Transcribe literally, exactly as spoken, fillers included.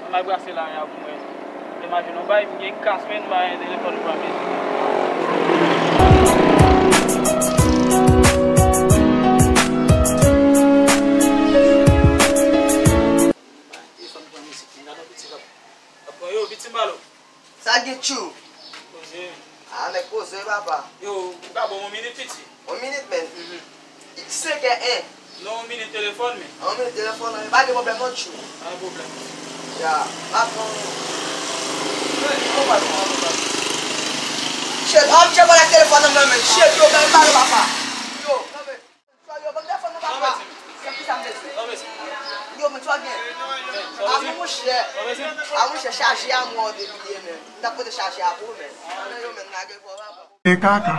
M al brase lari a pou mwen. Imajine yon bagay, m gen kas, men m pa gen telefòn pou mwen. Telefòn pran mizik, men gade yon piti k ap, k ap pran yo, piti balo. Sa gen tchou? Poze. Ah, nèg poze, papa. Yo, ou ka ban m yon minit, piti? Yon minit, men. Mhm. Senkè en. Non, yon minit telefòn, men. Yon minit telefòn, men pa gen pwoblèm, non, tchou. Pa gen pwoblèm. Ya, pa pran. Men, li konprann, li konprann. Shit, ah, m tchè vòlè telefòn nan, men. Shit, yo, men, pale, papa. Yo, non, men. Yo, ban m telefòn nan, papa. Se ki sa m bezwen. Yo, men, sa gen. Ah, monchè. Ah, monchè, chaje a mò depi yè, men. M t ap pote chaje a pou ou, men. Yo, men, lage fò, papa. E kaka.